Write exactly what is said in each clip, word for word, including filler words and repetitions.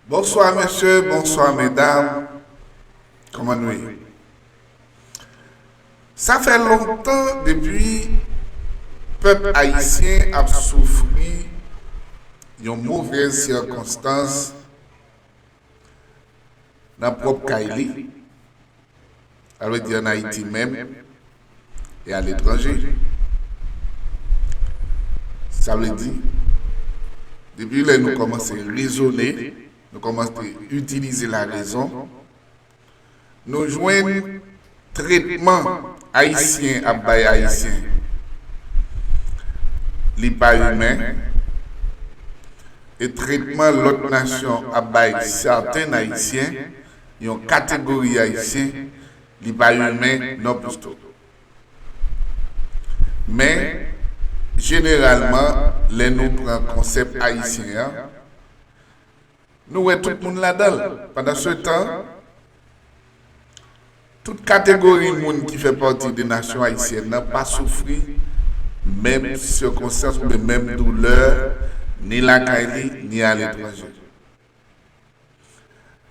Bonswa mesye, bonswa medam. Kòman nou ye? Sa fè lontan depi pèp ayisyen ap soufri yon movèz sikonstans nan pwòp kay li. Sa vle di ann Ayiti menm e aletranje. Sa vle di, depi lè nou kòmanse rezone, nou kòmanse itilize larezon, nou jwenn tretman ayisyen ap bay ayisyen, li pa imen, e tretman lòt nasyon ap bay sèten ayisyen, yon kategori ayisyen, li pa imen non plis tou. Men, jeneralman, lè nou pran konsèp ayisyen an, nou wè tout moun ladan l. Pandansetan, tout kategori moun ki fè pati de nasyon ayisyèn nan pa soufri menm sikonstans oubyen menm doulè, ni lakay li, ni aletranje.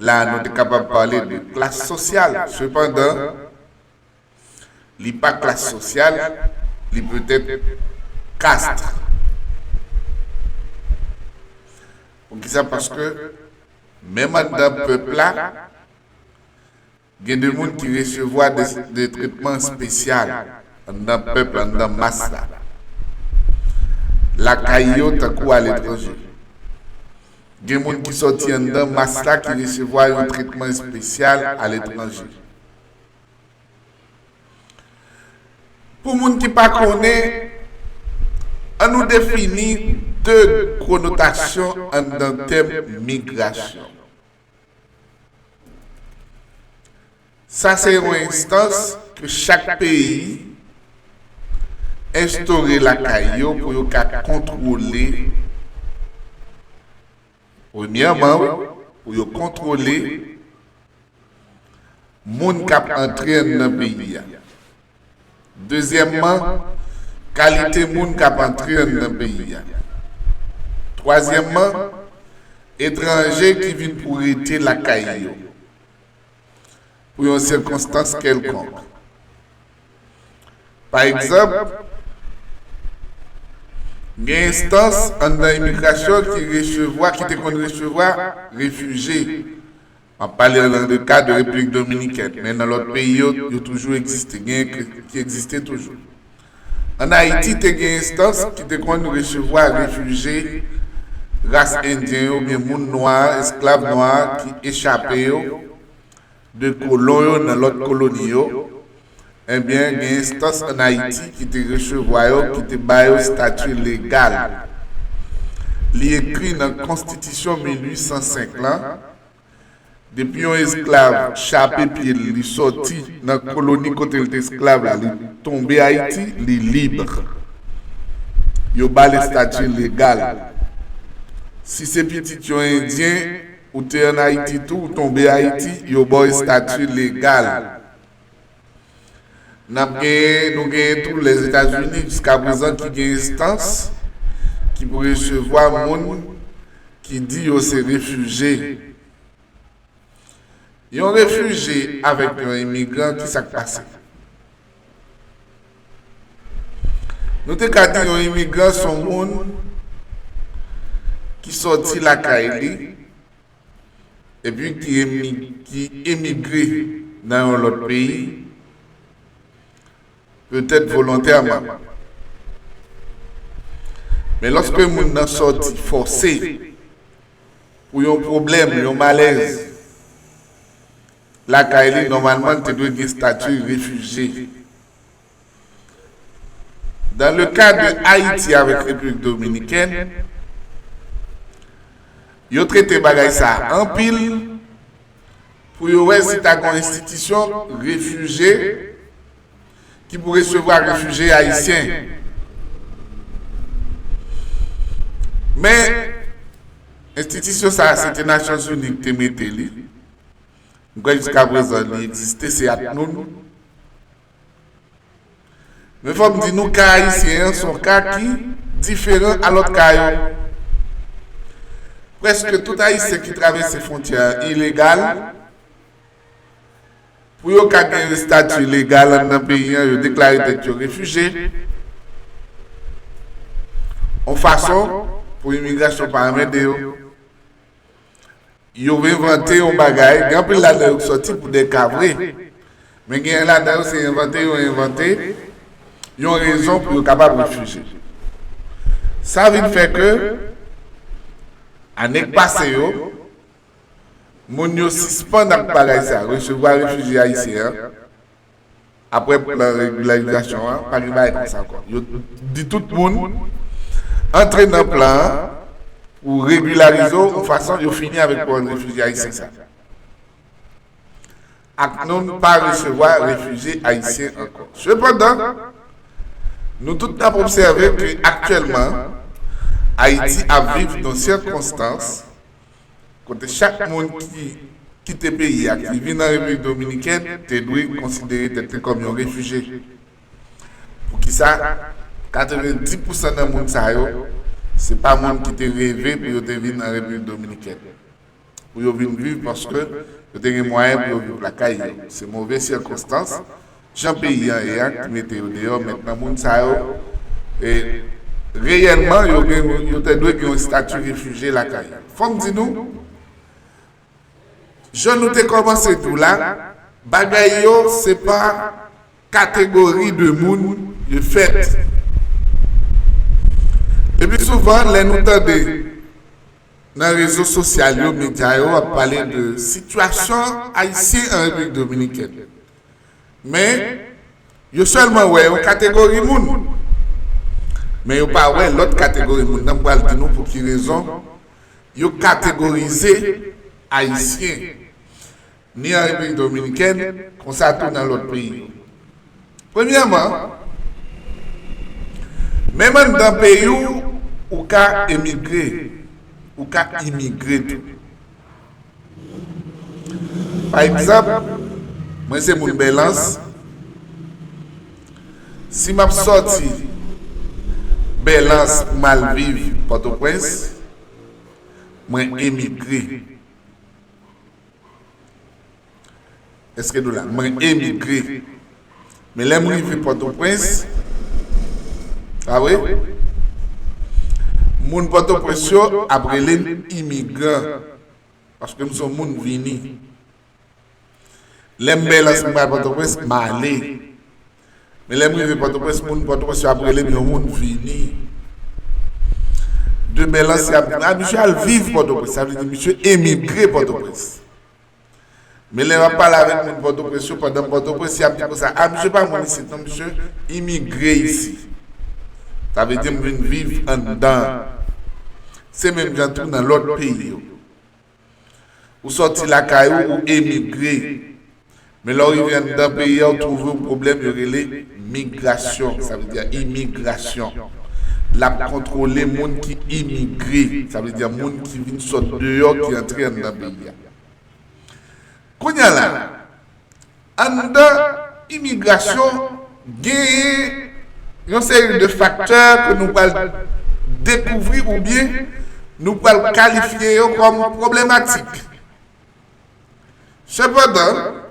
La, nou te kapab pale de klas sosyal. Sepandan, li pa klas sosyal, li petèt kast. Poukisa? Paske menm anndan pèp la, gen de moun ki resevwa de, de tretman espesyal anndan pèp la, anndan mas la. Lakay yo tankou aletranje. Gen moun ki sòti anndan mas la ki resevwa yon tretman espesyal aletranje. Pou moun ki pa konnen, ann nou defini de konotasyon anndan tèm migrasyon. Sa se yon enstans ke chak peyi enstore lakay yo pou yo ka kontwole, premyèman, wi, pou yo kontwole moun k ap antre anndan peyi a. Dezyèmman, kalite moun k ap antre anndan peyi a. Twazyèmman, etranje ki vin pou rete lakay yo pou yon sikonstans kèlkonk. Pa egzanp, gen enstans anndan imigrasyon ki resevwa, ki te konn resevwa refijye. M ap pale nan le ka de Repiblik Dominikèn, men nan lòt peyi yo, yo toujou egziste, gen ki, ki egziste toujou. Ann Ayiti, te gen enstans ki te konn resevwa refijye ras endyen yo, oubyen moun nwa, esklav nwa ki echape yo de kolon yo nan lòt koloni yo. Ebyen, gen enstans ann Ayiti ki te resevwa yo, ki te ba yo estati legal. Li ekri nan Konstitisyon mil uit san senk lan, depi yon esklav chape pye l, li sòti nan koloni kote l te esklav la, li tonbe Ayiti, li lib. Yo ba l estati legal. Si se pitit yon endyen, ou te ann Ayiti tou, ou tonbe Ayiti, yo ba w estati legal. N ap genyen, nou genyen tou Lèzetazini, jiskaprezan, ki gen enstans ki pou resevwa moun ki di yo se refijye. Yon refijye avèk yon imigran, ki sa k pase? Nou te ka di yon imigran se yon moun ki sòti lakay li, epi ki emi-, ki emigre nan yon lòt peyi, petèt volontèman. Men lòske moun nan sòti fòse pou yon pwoblèm, yon malèz lakay li, nòmalman, li te dwe gen estati refijye. Dans le cas de Ayiti avèk Repiblik Dominikèn, yo trete bagay sa a anpil pou yo wè si ta gen yon enstitisyon refijye ki pou resevwa refijye ayisyen. Men, enstitisyon sa a, se te Nasyonzini ki te mete li. M kwè jiskaprezan li egziste, se ACNUR. Men fò m di nou, ka ayisyen an se yon ka ki diferan a lòt ka yo. Prèske tout Ayisyen ki travèse fwontyè a ilegal, pou yo ka gen estati legal anndan peyi an, yo deklare tèt yo refijye. Yon fason pou imigrasyon pa anmède yo. Yo envante yon bagay, gen anpil ladan yo ki sòti pou de ka vre. Men gen ladan yo se envante yo envante yon rezon pou yo kapab refijye. Sa vin fè ke ane k pase yo, moun yo sispann ak bagay sa, resevwa refijye ayisyen an. Apre plan regilarizasyon an, pa gen bagay konsa ankò. Yo di tout moun antre nan plan an pou regilarize w yon fason yo fini avèk pwogram refijye ayisyen sa. Ak nou pa resevwa refijye ayisyen ankò. Sepandan, nou tout n ap obsève ke aktyèlman, Ayiti ap viv nan sikonstans kote chak moun ki kite peyi a, ki vin nan Repiblik Dominikèn, te dwe konsidere tèt li kòm yon refijye. Poukisa katrevendis pousan nan moun sa yo, se pa moun ki te reve pou yo te vin nan Repiblik Dominikèn, pou yo vin viv paske yo te gen mwayen pou yo viv lakay yo. Se move sikonstans, jan peyi an ye a ki mete yo deyò. Mentnan, moun sa yo, e, reyèlman, yo gen, yo te dwe gen yon estati refijye lakay yo. Fò m di nou, jan nou te kòmanse di w la, bagay yo, se pa kategori de moun yo fèt. Epi souvan, lè nou tande nan rezo sosyal yo, medya yo ap pale de sitiyasyon ayisyen an Repiblik Dominikèn. Men, yo sèlman wè yon kategori moun. Men yo pa wè lòt kategori moun nan. M pral di nou pou ki rezon yo kategorize Ayisyen, ni an Repiblik Dominikèn, konsa tou nan lòt peyi yo. Premyèman, menm anndan peyi w, ou ka emigre, ou ka imigre tou. Pa egzanp, mwen se moun Bèlans. Si m ap sòti Bèlans pou m al viv Pòtoprens, mwen emigre. Èske nou la? Mwen emigre. Men lè m rive Pòtoprens, pa vre? Moun Pòtoprens yo ap rele m imigran. Paske m se yon moun vini. Lè m Bèlans, m pral Pòtoprens, m ale. Men lè m rive Pòtoprens, moun Pòtoprens yo ap rele m yon moun vini. De Bèlans, y ap di, "A, misye al viv Pòtoprens." Sa vle di misye emigre Pòtoprens. Men lè m ap pale avèk moun Pòtoprens yo, pandan m Pòtoprens, y ap di konsa, "A, misye pa moun isit, non, misye imigre isi." Sa vle di m vin viv anndan. Se menm jan tou nan lòt peyi yo. Ou sòti lakay ou, ou emigre. Men lè w rive anndan peyi a, ou twouve yon pwoblèm yo rele migrasyon, sa vle di imigrasyon. L ap kontwole moun ki imigre, sa vle di moun ki vin sot deyò, ki antre anndan peyi a. Kounye a la, anndan imigrasyon, genyen yon seri de faktè ke nou pral dekouvri oubyen nou pral kalifye yo kòm pwoblematik. Sepandan,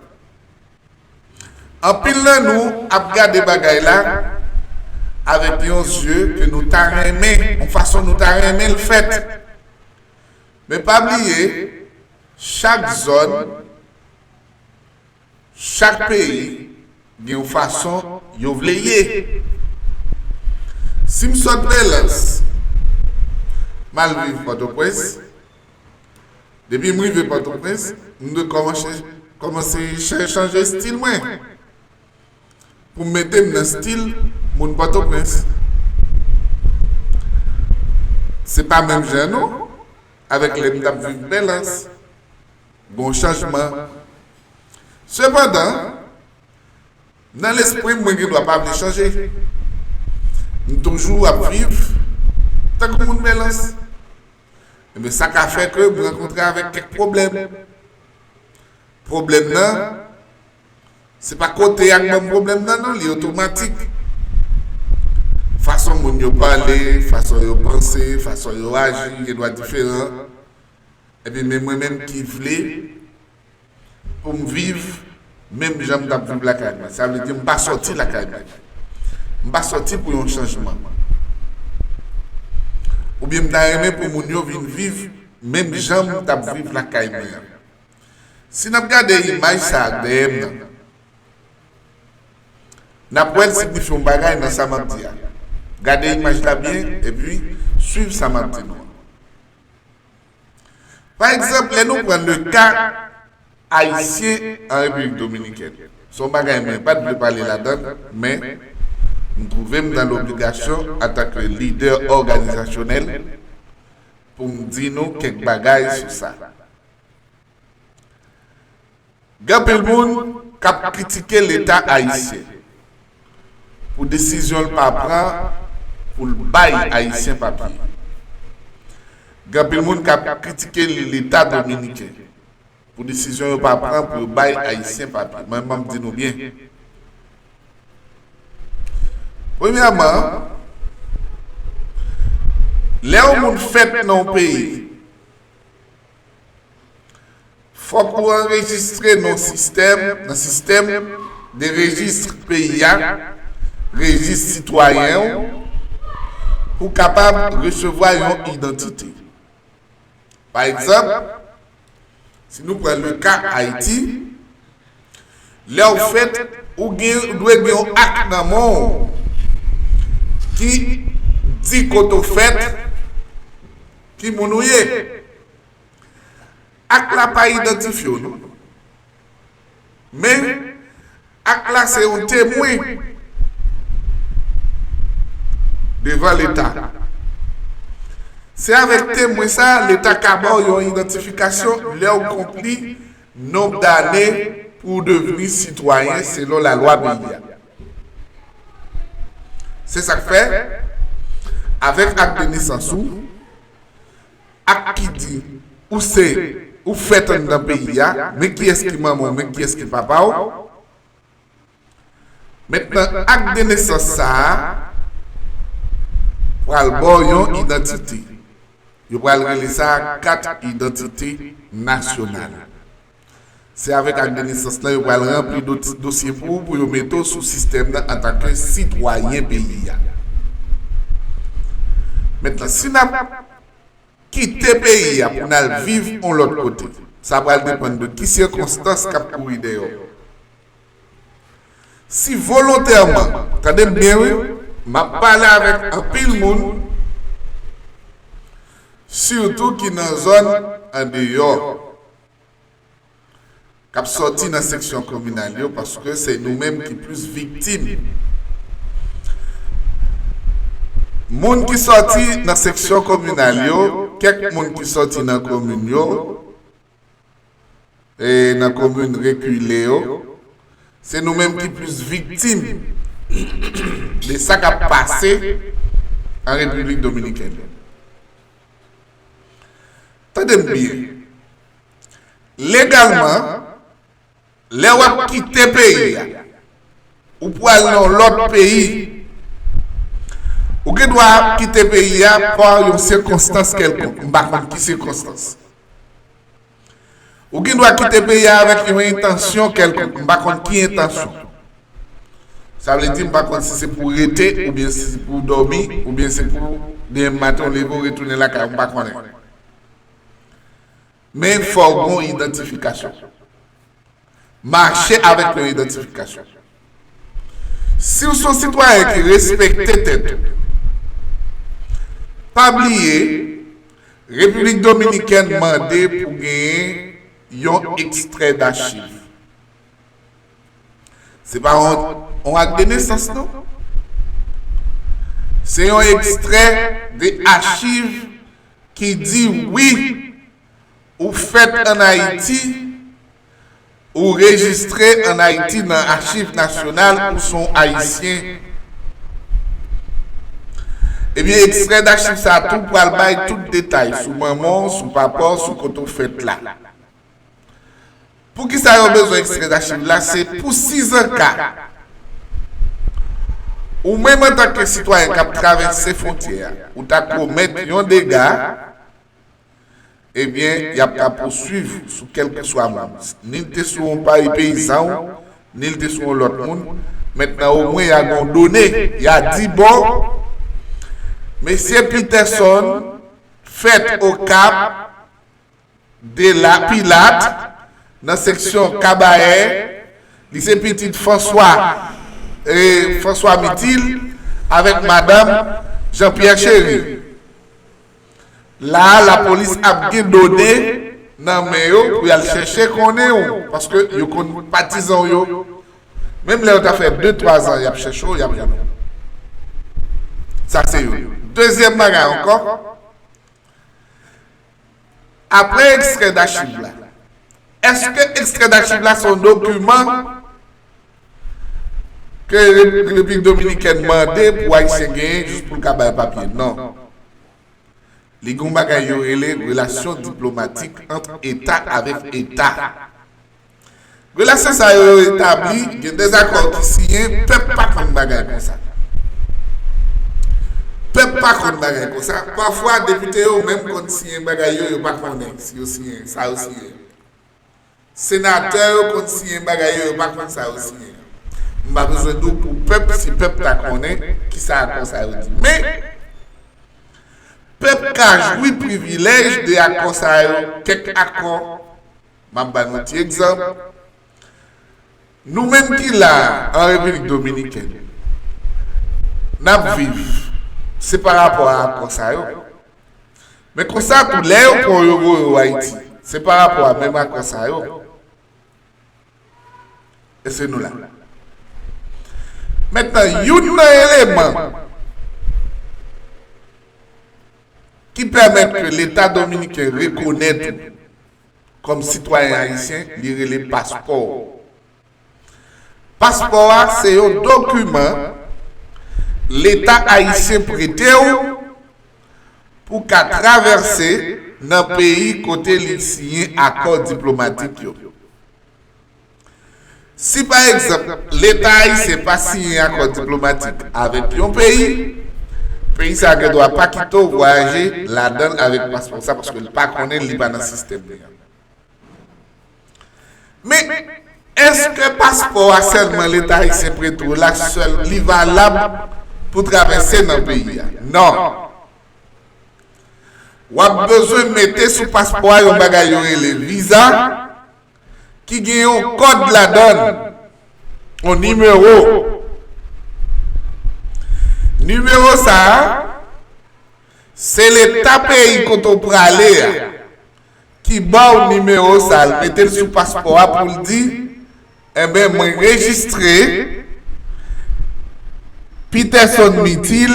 anpil nan nou ap gade bagay la avèk yon zye ke nou ta renmen, yon fason nou ta renmen l fèt. Men pa bliye, chak zòn, chak peyi gen yon fason yo vle ye. Si m sot Bèlans, m al viv Pòtoprens, depi m rive Pòtoprens, m dwe kòmanse, kòmanse chan-, chanje estil mwen. Pou m mete m nan estil moun Pòtoprens. Se pa menm jan non, avèk lè m t ap viv Bèlans. Gon chanjman. Sepandan, nan lespri m, mwen gen dwa pa vle chanje. M toujou ap viv tankou moun Bèlans. Ebyen, sa ka fè ke m rankontre avèk kèk pwoblèm. Pwoblèm nan, se pa kote a k ban m pwoblèm nan, non, li otomatik. Fason moun yo pale, fason yo panse, fason yo aji, gen dwa diferan. Epi men mwen menm ki vle pou m viv menm jan m t ap viv lakay mwen. Sa vle di m pa sòti lakay mwen. M pa sòti pou yon chanjman. Oubyen m ta renmen pou moun yo vin viv menm jan m t ap viv lakay mwen an. Si n ap gade imaj sa a dèyè m nan, n ap wè l signifye yon bagay nan sa m ap di a. Gade imaj la byen, epi swiv sa m ap di nou an. Pa egzanp, lè nou pran le ka ayisyen an Repiblik Dominikèn, se yon bagay mwen pa t vle pale ladan l, men m twouve m nan lobligasyon, antanke lidè òganizasyonèl, pou m di nou kèk bagay sou sa. Gen anpil moun k ap kritike Leta ayisyen pou desizyon l pa pran pou l bay Ayisyen papye. Gen anpil moun k ap kritike Leta dominiken pou desizyon yo pa pran pou yo bay Ayisyen papye. Mwen, m ap di nou byen. Premyèman, lè yon moun fèt nan yon peyi, fòk ou anrejistre nan sistèm, nan sistèm de rejis peyi a, rejis sitwayen w, pou w kapab resevwa yon idantite. Pa egzanp, si nou pran le ka Ayiti, lè w fèt, ou gen, ou dwe gen yon ak nan men w ki di kote w fèt, ki moun ou ye. Ak la pa idantifye w non. Men, ak la se yon temwen devan Leta. Se avèk temwen sa a, Leta ka ba w yon idantifikasyon lè w konpli nonb dane pou w devni sitwayen selon lalwa peyi a. Se sa k fè, avèk ak de nesans ou, ak ki di ou se, ou fèt anndan peyi a, men kiyès ki manman w, men kiyès ki papa w. Mentnan, ak de nesans sa a pral ba w yon idantite. Yo pral rele sa kat idantite nasyonal. Se avèk ak de nesans lan yo pral ranpli do-, dosye pou ou, pou yo mete w sou sistèm nan antanke sitwayen peyi a. Mentnan, si n ap kite peyi a pou n al viv yon lòt kote, sa pral depann de ki sikonstans k ap kouri dèyè w. Si volontèman, tande m byen wi, m ap pale avèk anpil moun, sitou ki nan zòn andeyò, k ap sòti nan seksyon kominal yo, paske se nou menm ki plis viktim. Moun ki sòti nan seksyon kominal yo, kèk moun ki sòti nan komin yo, e nan komin rekile yo, se nou menm ki plis viktim de sa k ap pase an Repiblik Dominikèn. Tande m byen. Legalman, lè w ap kite peyi a, ou pral nan yon lòt peyi, ou gen dwa kite peyi a pa yon sikonstans kèlkonk. M pa konn ki sikonstans. Ou gen dwa kite peyi a avèk yon entansyon kèlkonk. M pa konn ki entansyon. Sa vle di, m pa konn si se pou w rete, oubyen si se pou w dòmi, oubyen se pou w demen maten w leve w retounen lakay ou, m pa konnen. Men fò w gen yon idantifikasyon. Mache avèk yon idantifikasyon. Si w se yon sitwayen ki respekte tèt ou, pa bliye, Repiblik Dominikèn mande pou genyen yon ekstrè dachiv. Se pa yon, yon ak de nesans, non. Se yon ekstrè de achiv ki di wi, ou fèt ann Ayiti, ou rejistre ann Ayiti nan Achiv Nasyonal, ou se yon Ayisyen. Ebyen, ekstrè dachiv sa a tou pral bay tout detay sou manman w, sou papa w, sou kote w fèt la. Poukisa yo bezwen ekstrè dachiv la? Se pou sizanka ou menm antanke sitwayen k ap travèse fwontyè a, ou ta komèt yon dega, ebyen, y ap ka pouswiv sou kèlkeswa moun. Ni l te sou yon pay peyizan w, ni l te sou yon lòt moun. Mentnan, omwen, y a gen yon done, y a di, bon, mesye Peterson fèt Okap, de la Pilat, nan seksyon Kabayè, li se pitit François, e, François Mitil, avèk madanm Jean Pierre Chéry. La a, lapolis ap gen done nan men yo pou y al chèche konnen w, paske yo konn patizan w yo. Menm lè yo ta fè de, twa zan y ap chèche w, y ap jwenn ou. Sa se youn. Dezyèm bagay ankò, apre ekstrè dachiv la, èske ekstrè dachiv la se yon dokiman ke Repiblik Dominikèn mande pou Ayisyen genyen jis pou l ka bay papye? Non. Li gen yon bagay yo rele relasyon diplomatik ant Eta avèk Eta. Relasyon sa yo etabli, gen dèzakò ki siyen, pèp pa konn bagay konsa. Pèp pa konn bagay konsa. Pafwa, depite yo menm konn siyen bagay yo, yo pa konnen si yo siyen, sa yo siyen. Senatè yo konn siyen bagay yo, yo pa konn sa yo siyen. M pa bezwen di w pou pèp, si pèp ta konnen kisa akò sa yo di. Men, pèp ka jwi privilèj de akò sa yo, kèk akò. M ap ba nou ti egzanp. Nou menm ki la an Repiblik Dominikèn, n ap viv, se pa rapò a akò sa yo. Men konsa tou, lè yo pran yo voye yo Ayiti, se pa rapò a menm akò sa yo. E se nou la. Mentnan, youn nan eleman ki pèmèt ke Leta dominiken rekonèt ou kòm sitwayen ayisyen, li rele paspò. Paspò a se yon dokiman Leta ayisyen prete w pou ka travèse nan peyi kote li siyen akò diplomatik yo. Si pa egzanp, Leta ayisyen pa siyen akò diplomatik avèk yon peyi, peyi sa a gen dwa pa kite w vwayaje ladan l avèk paspò sa, paske l pa konnen, li pa nan sistèm li an. Men, èske paspò a sèlman Leta ayisyen prete w la, sèl li valab pou travèse nan peyi a? Non. W ap bezwen mete sou paspò a yon bagay yo rele viza, ki gen yon kòd ladan l, yon nimewo. Nimewo sa a, se Leta peyi kote w prale a ki ba w nimewo sa a, l mete l sou paspò a pou l di, enben, mwen rejistre Peterson Mitil,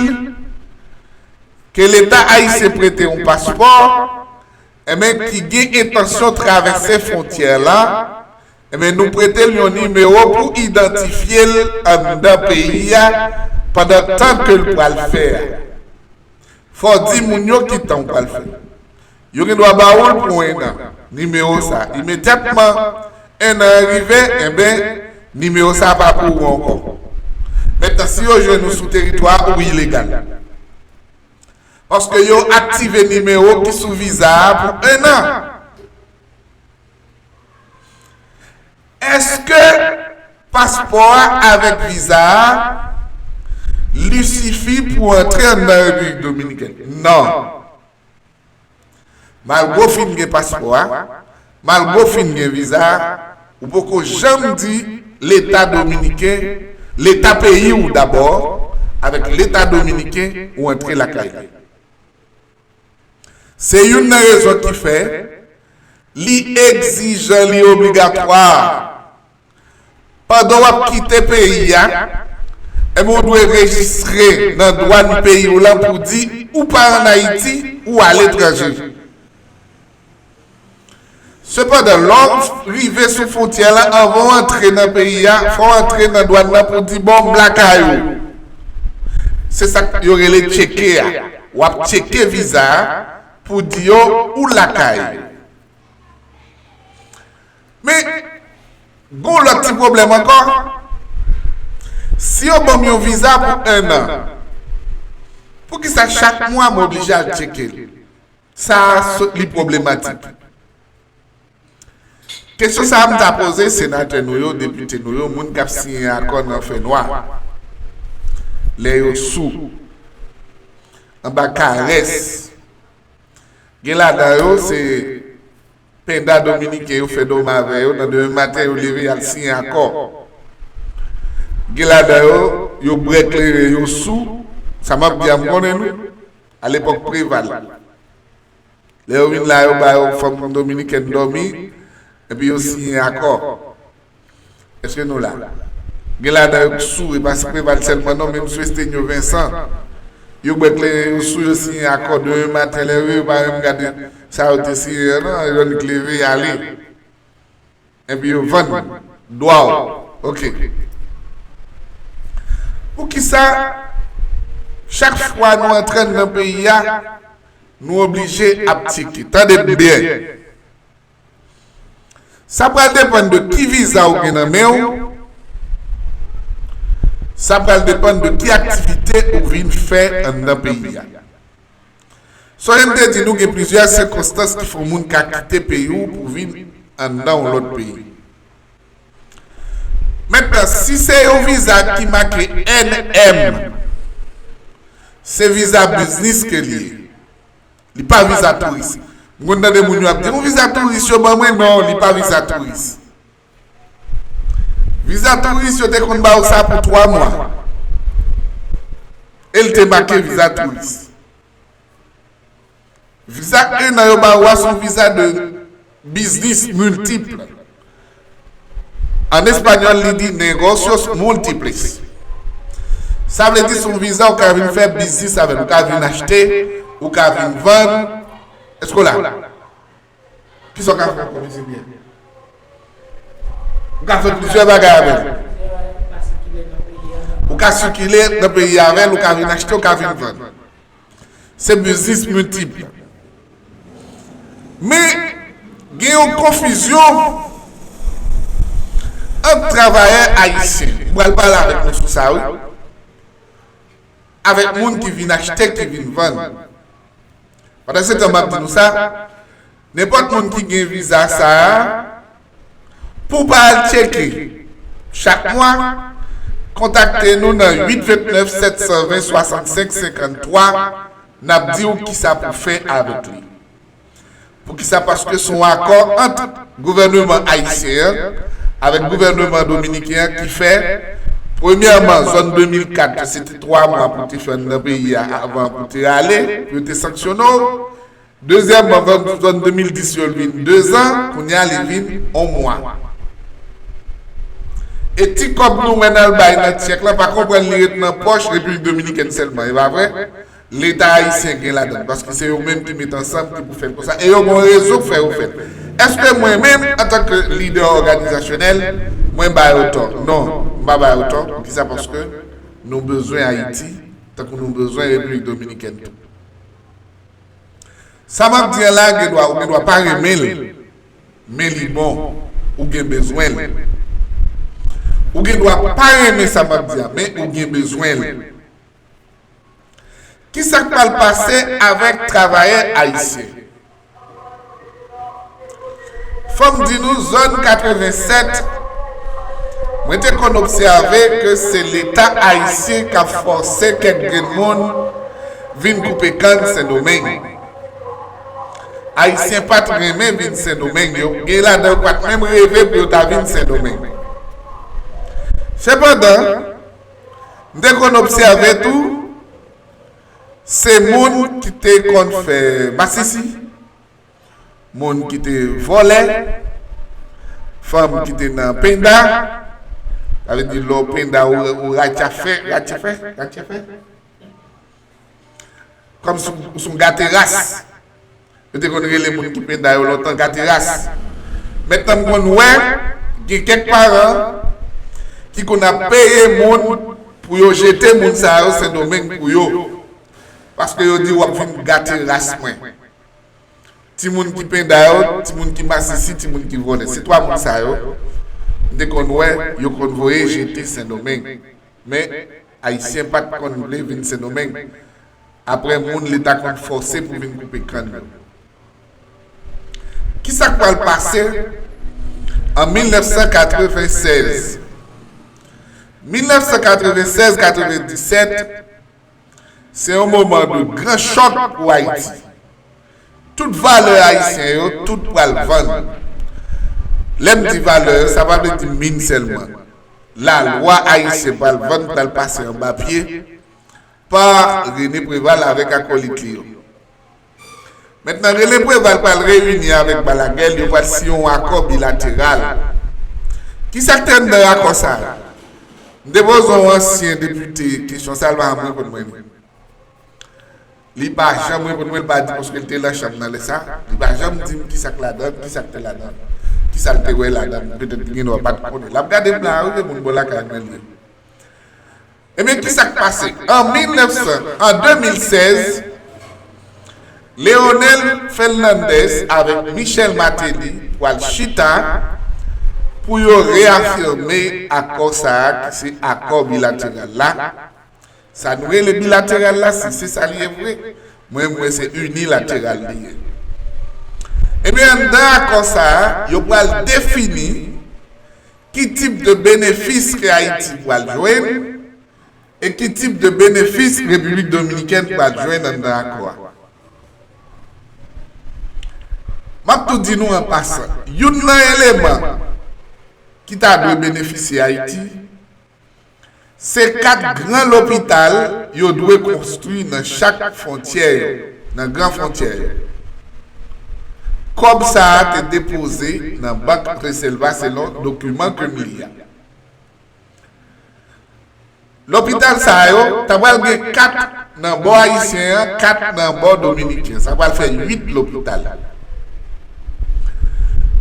ke Leta ayisyen prete yon paspò, enben, ki gen entansyon travèse fwontyè la, enben, nou prete l yon nimewo pou idantifye l anndan peyi a pandan tan ke l pral fè a. Fò w di moun yo ki tan w pral fè. Yo gen dwa ba w l pou enn an, nimewo sa. Imedyatman enn an an rive, enben, nimewo sa pa pou ou ankò. Mentnan, si yo jwenn ou sou teritwa a, ou ilegal. Paske yo aktive nimewo ki sou viza a pou enn an. Èske paspò a avèk viza a, li sifi pou antre anndan Repiblik Dominikèn? Non. Malgre w fin gen paspò a, malgre w fin gen viza a, ou poko janm di Leta dominiken, Leta peyi w dabò, avèk Leta dominiken, ou antre lakay li. Se youn nan rezon ki fè li egzijan, li obligatwa. Pandan w ap kite peyi a, enben, w dwe rejistre nan dwàn peyi w lan pou di ou pa ann Ayiti, ou aletranje. Sepandan, lè w rive sou fwontyè la, anvan w antre nan peyi a, fò w antre nan dwàn nan pou di, bon, m lakay ou. Se sa k yo rele tcheke a. W ap tcheke viza a pou di yo ou lakay. Men, gon lòt ti pwoblèm ankò. Si yo ban m yon viza pou enn an, poukisa chak mwa m oblije al tcheke l? Sa a sot li pwoblematik. Kesyon sa a m ta poze senatè nou yo, depite nou yo, moun k ap siyen akò nan fènwa, lè yo sou, anba karès. Gen ladan yo, se penda dominiken yo fè dòmi avè yo, nan demen maten yo leve y al siyen akò. Gen ladan yo, yo bwè kleren, yo sou, sa m ap di a m konnen nou, alepòk Preval. Lè yo vin la, yo ba yo fanm dominikèn dòmi, epi yo siyen akò. Èske nou la? Gen ladan yo k sou, e pa Preval sèlman non, menm sou Estenyo Vensan. Yo bwè kleren, yo sou, yo siyen akò demen maten, lè yo, yo pa menm gade sa yo te siyen an non, yo annik leve y ale. Epi yo vann dwa w. Ok. Poukisa chak fwa nou antre anndan peyi a, nou oblije ap tcheke? Tande m byen. Sa pral depann de ki viza ou gen nan men w. Sa pral depann de ki aktivite ou vin fè anndan peyi a. Sonje m te di nou gen plizyè sikonstans ki fè yon moun ka kite peyi w pou vin anndan yon lòt peyi. Mentnan, si se yon viza ki make N M, se viza biznis ke li ye. Li pa viza touris. M konn tande moun yo ap di, yon viza touris yo ban mwen. Non, li pa viza touris. Viza touris, yo te konn ba w sa pou twa mwa. E l te make viza touris. Viza un an yo ba w a, se yon viza de biznis miltip. An espanyòl, li di negocios múltiples. Sa vle di, se yon viza ou ka vin fè biznis avè l. Ou ka vin achte, ou ka vin vann. Èske w la? Kisa w ka fè ankò, mesye Pierre? Ou ka fè plizyè bagay avè l. Ou ka sikile nan peyi a avè l, ou ka vin achte, ou ka vin vann. Se biznis miltip. Men, gen yon konfizyon ant travayè ayisyen. M pral pale avèk nou sou sa, wi. Avèk moun ki vin achte, ki vin vann. Pandansetan, m ap di nou sa, nenpòt moun ki gen viza sa a, pou w pa al tcheke chak mwa, kontakte nou nan uit vennèf sèt san ven swasannsenk senkanntwa, n ap di w kisa pou w fè avèk li. Poukisa? Paske se yon akò ant gouvèneman ayisyen an avèk gouvèneman dominiken an ki fè, premyèman, zòn de mil kat, se te twa mwa pou te fè anndan peyi a avan pou te ale, pou yo te sanksyone w. Dezyèmman, zòn, zòn de mil dis yo vin dezan, kounye a li vin yon mwa. E ti kòb nou wè n al bay nan tchèk la, pa konprann li ret nan pòch Repiblik Dominikèn sèlman, e pa vre? Leta ayisyen gen ladan l, paske se yo menm ki met ansanm ki pou fè l konsa, e yo gen yon rezon k fè yo fè l. Èske mwen menm, antanke lidè òganizasyonèl, mwen ba yo tò? Non, m pa ba yo tò. Poukisa? Paske nou bezwen Ayiti, tankou nou bezwen Repiblik Dominikèn tou. Sa m ap di an la, gen dwa, ou gen dwa pa renmen l, men li bon, ou gen bezwen l. Ou gen dwa pa renmen sa m ap di a, men ou gen bezwen l. Kisa k pral pase avèk travayè ayisyen? Fò m di nou, zòn katrevennsèt, mwen te konn obsève ke se Leta ayisyen k ap fòse kèk grenn moun vin koupe kann Sendomeng. Ayisyen pa t renmen vin Sendomeng, yo, gen ladan yo pa t menm reve pou yo ta vin Sendomeng. Sepandan, m te konn obsève tou, se moun ki te konn fè masisi, moun ki te vòlè, fanm ki te nan penda, sa vle di lè w penda, ou, ou ratyafe, ratyafe, ratyafe. Kòmsi w se yon gate ras. Yo te konn rele moun ki penda yo lontan gate ras. Mentnan m konn wè, gen kèk paran ki konn ap peye moun pou yo jete moun sa yo Sendomeng pou yo. Paske yo di w ap vin gate ras mwen. Timoun ki penda yo, timoun ki masisi, timoun ki vòlè. Se twa moun sa yo, m te konn wè, yo konn voye jete Sendomeng. Men, Ayisyen pa t konn vle vin Sendomeng. Apre, moun Leta konn fòse pou vin koupe kann yo. pral pase an mil nèf san katrevennsèz. Mil nèf san katrevennsèz katrevenndisèt, se yon moman de gran chòk pou Ayiti. Tout valè ayisyen yo, tout pral vann. Lè m di valè yo, sa pa vle di min sèlman. Lalwa ayisyen pral vann, pral pase anba pye pa René Préval avèk akolit li yo. Mentnan, René Préval pral reyini avèk Balaguer, yo pral siyen yon akò bilateral. Kisa k te anndan akò sa a? M te poze yon ansyen depite kesyon sa a, l pa janm reponn mwen li. Li pa janm reponn mwen, li pa di paske l te nan chanm nan lè sa. Li pa janm di m kisa k ladan, kisa k te ladan, kisa l te wè ladan. Petèt li gendwa pa t konnen. L ap gade m la, wi, gen moun bò lakay mwen li ye. Ebyen, kisa k pase? An mil nèf san, an de mil sèz, Leonel Fernandez avèk Michel Martelly pral chita pou yo reyafime akò sa a, ki se akò bilateral la. Sa nou rele bilateral la, si se sa li ye vre, mwen, mwen, se inilateral li ye. Ebyen, anndan akò sa a, yo pral defini ki tip de benefis ke Ayiti pral jwenn e ki tip de benefis Repiblik Dominikèn pral jwenn anndan akò a. M ap tou di nou an pasan, youn nan eleman ki ta dwe benefisye Ayiti, se kat gran lopital yo dwe konstwi nan chak fwontyè yo, nan gran fwontyè yo. Kòb sa a te depoze nan Bank Reselva selon dokiman ke m li a. Lopital sa yo, ta pral gen kat nan bò ayisyen an, kat nan bò dominiken. Sa pral fè uit lopital.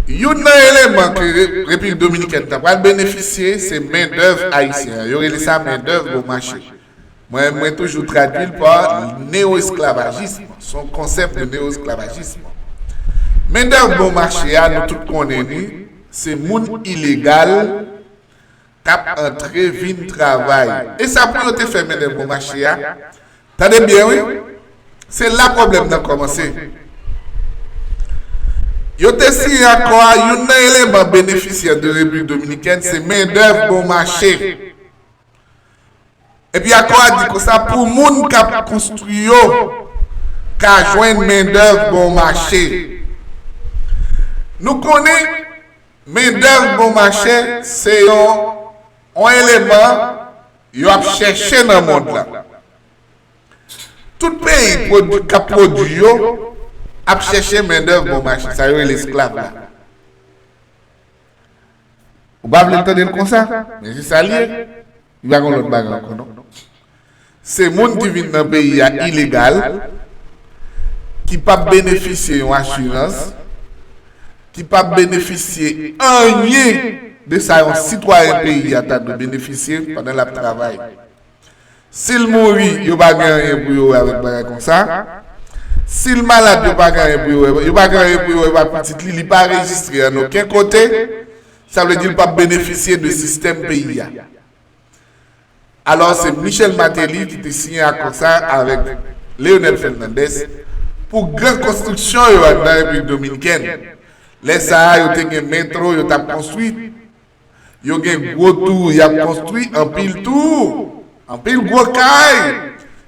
Youn nan eleman ke Re-, Repiblik Dominikèn ta pral benefisye, se mendèv ayisyen an. Yo rele sa mendèv bon mache. Mwen, mwen toujou tradui l pa neo-esklavajism. Se yon konsèp de neo-esklavajism. Mendèv bon mache a, nou tout konnen li, se moun ilegal k ap antre vin travay. E sa pou yo te fè mendèv bon mache a. Tande byen, wi. Se la pwoblèm nan kòmanse. Yo te siyen akò a, youn nan eleman benefisyè de Repiblik Dominikèn, se mendèv bon mache. Epi akò a di konsa, pou moun k ap konstwi yo ka jwenn mendèv bon mache. Nou konnen mendèv bon mache se yon, yon eleman yo ap chèche nan mond lan. Tout peyi pwodui, k ap pwodui yo ap chèche mendèv bon mache. Sa yo rele esklav la. Ou pa vle l tande l konsa, men se sa l ye. Li pa gen lòt bagay ankò, non. Se moun ki vin nan peyi a ilegal, ki p ap benefisye yon asirans, ki p ap benefisye anyen de sa yon sitwayen peyi a ta dwe benefisye pandan l ap travay. Si l mouri, yo pa gen anyen pou yo wè avèk bagay konsa. Si l malad, yo pa gen anyen pou yo wè. Yo pa gen anyen pou yo wè ak pitit li. Li pa rejistre an okenn kote. Sa vle di l p ap benefisye de sistèm peyi a. Alò, se Michel Martelly ki te siyen akò sa avèk Leonel Fernandez pou gran konstriksyon yo anndan Repiblik Dominikèn. Lè sa a, yo te gen metro yo t ap konstwi. Yo gen gwo tou y ap konstwi, anpil tou, anpil gwo kay,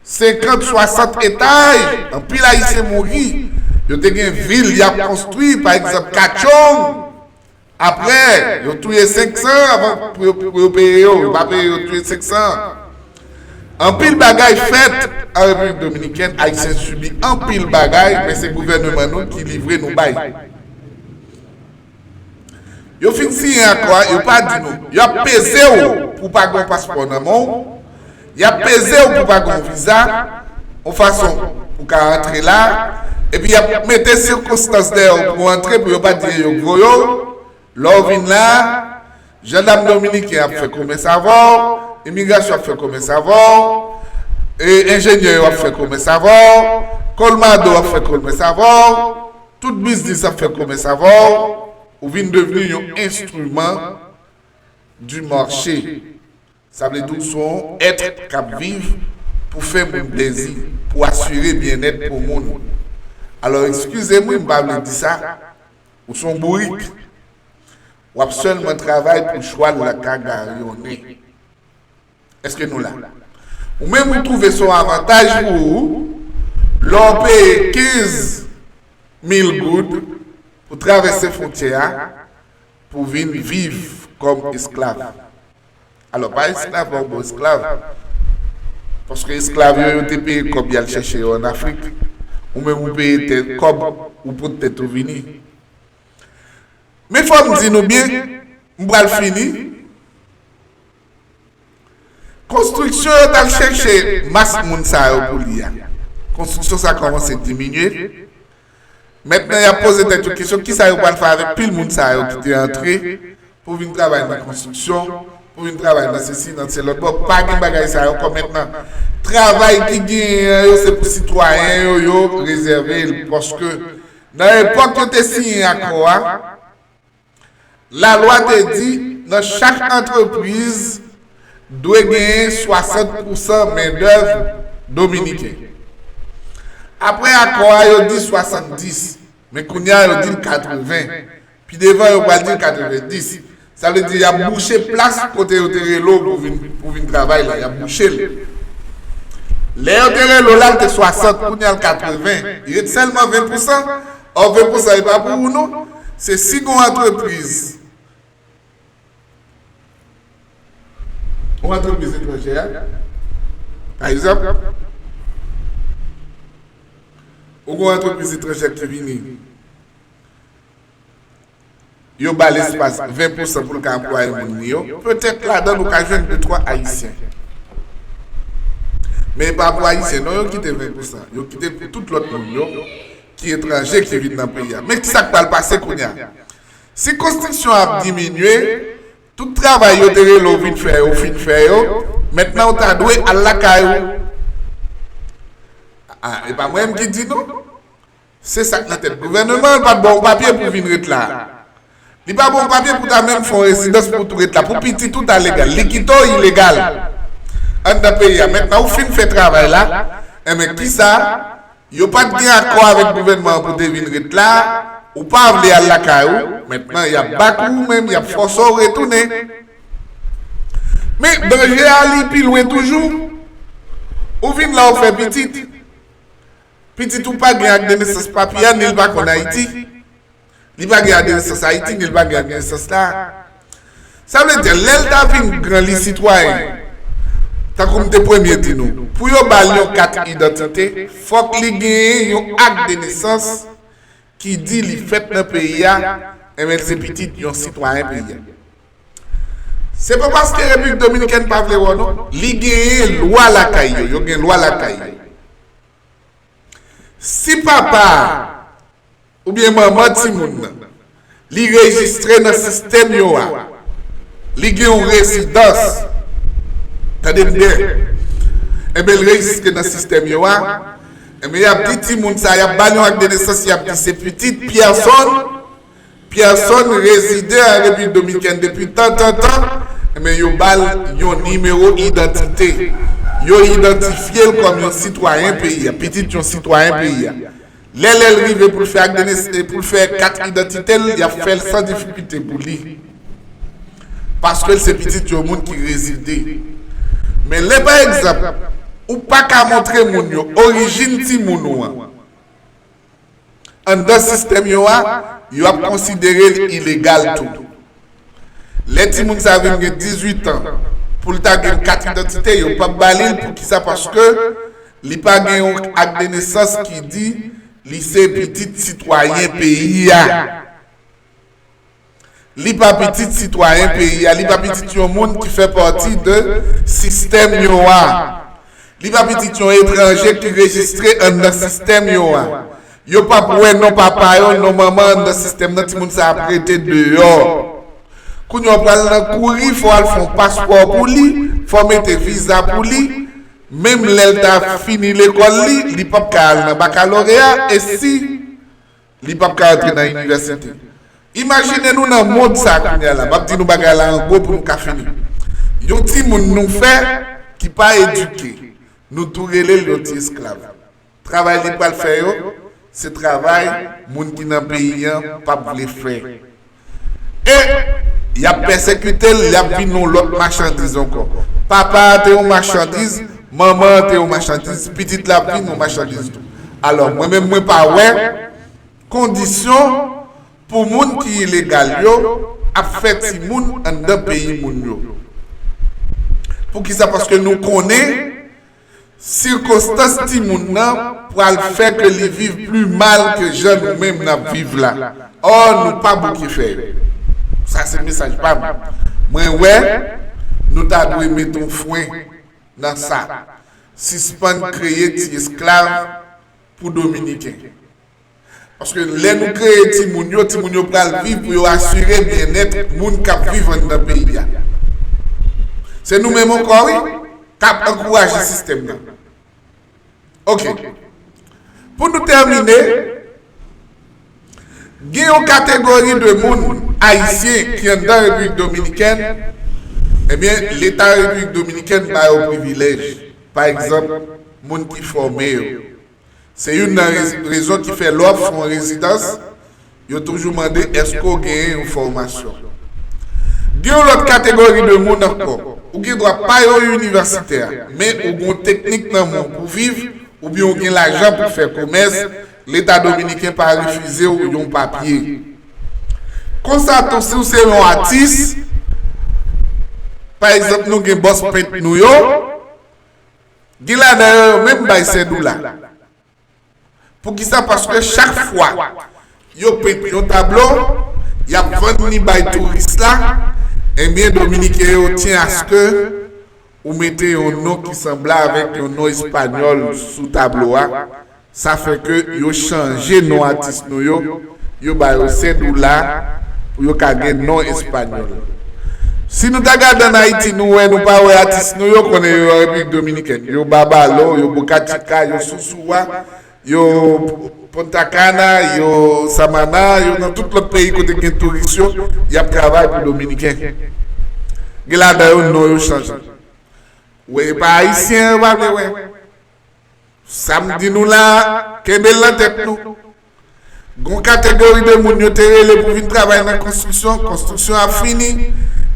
senkant, swasant etaj, anpil Ayisyen mouri. Yo te gen vil y ap konstwi, pa egzanp, Katchong. Apre, yo touye senk san avan pou yo, pou yo peye yo. Yo pa peye yo, yo touye senk san. Anpil bagay fèt an Repiblik Dominikèn, Ayisyen sibi anpil bagay, men se gouvèneman nou ki livre nou bay. Yo fin siyen akò a, yo pa di nou. Y ap peze w pou w pa gen yon paspò nan men w. Y ap peze w pou w pa gen yon viza, yon fason pou w ka antre la. Epi y ap mete sikonstans dèyè w pou w antre, pou yo pa di yo k voye w. Lè w vin la, jandam dominiken ap fè komès avè w, imigrasyon ap fè komès avè w, e enjenyè yo ap fè komès avè w, kolmado ap fè komès avè w, tout biznis ap fè komès avè w, ou vin devni yon enstriman du marché. Sa vle di w se yon èt k ap viv pou fè moun plezi, pou asire byennèt pou moun. Alò, eskize m, wi, m pa vle di sa. Ou se yon bourik. W ap sèlman travay pou chwal la ka gayonnen. Èske nou la? Ou menm ou twouve se yon avantaj pou ou lè w peye kenz mil goud pou travèse fwontyè a pou vin viv kòm esklav. Alò, pa esklav, pa yon bon esklav. Paske esklav yo, yo te peye kòb y al chèche yo ann Afrik. Ou menm ou peye tè, kòb ou pot tèt ou vini. Men fò m di nou byen, m pral fini. Konstriksyon yo t al chèche mas moun sa yo pou li a. Konstriksyon sa kòmanse diminye. Mentnan, y ap poze tèt yo kesyon, kisa yo pral fè avèk pil moun sa yo ki te antre pou vin travay nan konstriksyon, pou vin travay nan sesi, nan se lòt bò? Pa gen bagay sa yo ankò mentnan. Travay ki genyen an yo, se pou sitwayen yo, yo rezève l. Paske nan epòk yo te siyen akò a, lalwa te di nan chak antrepriz dwe genyen swasant pousan mendèv dominiken. Apre akò a, yo di swasanndis, men kounye a, yo di l katreven. Pi devan, yo pral di l katrevendis. Sa vle di, y ap bouche plas kote yo te rele w pou vin, pou vin travay la, y ap bouche l. Lè yo te rele w la, l te swasant, kounye a l katreven. Li ret sèlman ven pousan. Ò, ven pousan, e pa pou ou, non. Se si gon antrepriz, yon antrepriz etranjè, pa egzanp, ou gon antrepriz etranjè ki vini, yo ba l espas ven pousan pou l ka anplwaye moun li yo, petèt ladan l ou ka jwenn de twa Ayisyen. Men e pa pou Ayisyen, non, yo kite ven pousan. Yo kite l pou tout lòt moun yo ki etranje ki vin nan peyi a. Men kisa k pral pase kounye a? Si konstriksyon ap diminye, tout travay yo te rele w vin fè yo, ou fin fè yo, mentnan ou ta dwe al lakay ou. A, e pa mwen menm ki di nou. Se sa k nan tèt gouvènman an, l pa t ba w papye pou w vin ret la. Li pa ba w papye pou w ta menm fè yon rezidans pou w tou ret la. Pou pitit ou ta legal. Li kite w ilegal anndan peyi a. Mentnan ou fin fè travay la, enben kisa? Yo pa t gen akò avèk gouvènman an pou w te vin ret la, ou pa vle al lakay ou, mentnan y ap bat ou menm, y ap fòse w retounen. Men danje a li pi lwen toujou. Ou vin la ou fè pitit. Pitit ou pa gen ak de nesans papi a, ni l pa konn Ayiti. Li pa gen ak de nesans Ayiti, ni l pa gen ak de nesans la. Sa vle di, lè l ta vin gran, li sitwayen. Tankou m te premye di nou, pou yo ba l yon kat idantite, fòk li genyen yon ak de nesans ki di li fèt nan peyi a, enben l se pitit yon sitwayen peyi a. Se pa paske Repiblik Dominikèn pa vle wè w non, li genyen lwa lakay yo, yo gen lwa lakay yo. Si papa a oubyen manman timoun nan, li rejistre nan sistèm yo a, li gen yon rezidans, tande m byen, enben l rejistre nan sistèm yo a, enben y ap di timoun sa, y ap ba l yon ak de nesans, y ap di se pitit Pyèsonn, Pyèsonn rezide an Repiblik Dominikèn depi tan, tan, tan, enben yo ba l yon nimewo idantite. Yo idantifye l kòm yon sitwayen peyi a, pitit yon sitwayen peyi a. Lè lè l rive pou l fè ak de nes-, pou l fè kat idantite l, y ap fè l san difikilte pou li. Paske l se pitit yon moun ki rezide. Men lè pa egzanp, ou pa ka montre moun yo orijin timoun ou an, anndan sistèm yo a, yo ap konsidere l ilegal tou. Lè timoun sa vin gen dizuit an, pou l ta gen kat idantite, yo p ap ba li l. Poukisa? Paske li pa gen yon ak de nesans ki di li se pitit sitwayen peyi a. Li pa pitit sitwayen peyi a, li pa pitit yon moun ki fè pati de sistèm yo a. Li pa pitit yon etranje ki rejistre anndan sistèm yo a. Yo p ap wè non papa yo, non manman anndan sistèm nan, timoun sa ap rete deyò. Kounye a w pral nan kouri, fò w al fè yon paspò pou li, fò w mete viza pou li. Menm lè l ta fini lekòl li, li p ap ka al nan bakaloreya, e si li p ap ka antre nan inivèsite. Imajine nou nan mond sa kounye a la, m ap di nou bagay la an gwo pou nou ka fini. Yon timoun nou fè ki pa edike, nou tou rele l yon ti esklav. Travay li pral fè yo, Se travay moun ki nan peyi an p ap vle fè. E y ap pèsekite l, y ap vin yon lòt machandiz ankò. Papa a te yon machandiz, manman an te yon machandiz, pitit la ap vin yon machandiz tou. Alò, mwen menm, mwen pa wè kondisyon pou moun ki ilegal yo ap fè timoun anndan peyi moun yo. Poukisa? Paske nou konnen sikonstans timoun nan pral fè ke li viv pli mal ke jan nou menm n ap viv la. Ò, nou pa bouke fè yo. Sa se mesaj pa m. Mwen wè nou ta dwe mete yon fwen nan sa. Sispann kreye ti esklav pou Dominiken. Paske lè nou kreye timoun yo, timoun yo pral viv pou yo asire byennèt moun k ap viv anndan peyi a. Se nou menm ankò, wi, k ap ankouraje sistèm nan. Oke. Pou nou tèmine, gen yon kategori de moun ayisyen ki anndan Repiblik Dominikèn, ebyen, Leta Repiblik Dominikèn ba yo privilèj. Pa egzanp, moun ki fòme yo. Se youn nan rez- rezon ki fè lè w ap fè yon rezidans, yo toujou mande èske w genyen yon fòmasyon. Gen yon lòt kategori de moun ankò. Ou gen dwa pa yon inivèsitè, men ou gen yon teknik nan men w pou viv, oubyen ou gen lajan pou fè komès, Leta dominiken pa refize w yon papye. Konsa tou, si w se yon atis, pa egzanp, nou gen bòs pent nou yo, gen ladan yo, yo menm bay sèdoula. Poukisa? Paske chak fwa yo pent yon tablo, y ap vann li bay touris la, ebyen, Dominiken yo tyen aske ou mete yon non ki sanble avèk yon non espanyòl sou tablo a. Sa fè ke yo chanje non atis nou yo, yo ba yo sèdoula pou yo ka gen non espanyòl. Si nou ta gade ann Ayiti, nou wè, nou pa wè atis nou yo, konnen yo an Repiblik Dominikèn. Yo Babalo, yo Boca Chica, yo Sosúa, yo Punta Cana, yo Samaná, yo nan tout lòt peyi kote gen touris yo, y ap travay pou Dominiken. Gen ladan yo, non yo chanje. Wè, e pa Ayisyen yo pa vle wè. Sa m di nou la, kenbe l nan tèt nou. Gon kategori de moun yo te rele pou vin travay nan konstriksyon, konstriksyon ap fini,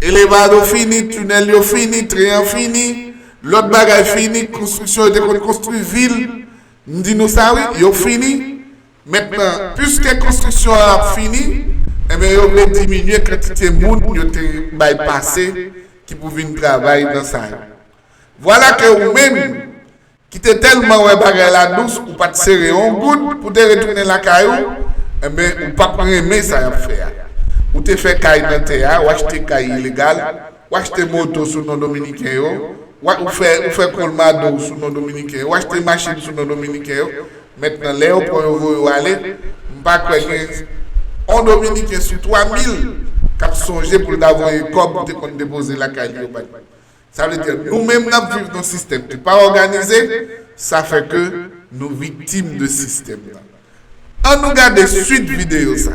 elevado fini, tinèl yo fini, tren an fini, lòt bagay fini, konstriksyon yo te konn konstwi vil, m di nou sa wi, yo fini. Mentnan, piske konstriksyon an ap fini, enben yo vle diminye kantite moun yo te bay pase ki pou vin travay nan sa yo. Vwala ke ou menm, ki te tèlman wè bagay la dous, ou pa t sere yon goud pou te retounen lakay ou, enben, ou p ap renmen sa y ap fè a. Ou te fè kay nan tè a, ou achte kay ilegal, ou achte moto sou non dominiken yo, ou fè, ou fè kolmado sou non dominiken yo, ou achte machin sou non dominiken yo. Mentnan, lè yo pran yo voye yo ale, m pa kwè gen yon dominiken sou twa mil k ap sonje pou l ta voye kòb ou te konn depoze lakay li yo bay. Sa vle di, nou menm n ap viv nan sistèm ki pa òganize, sa fè ke nou viktim de sistèm nan. An nou gade swit videyo sa.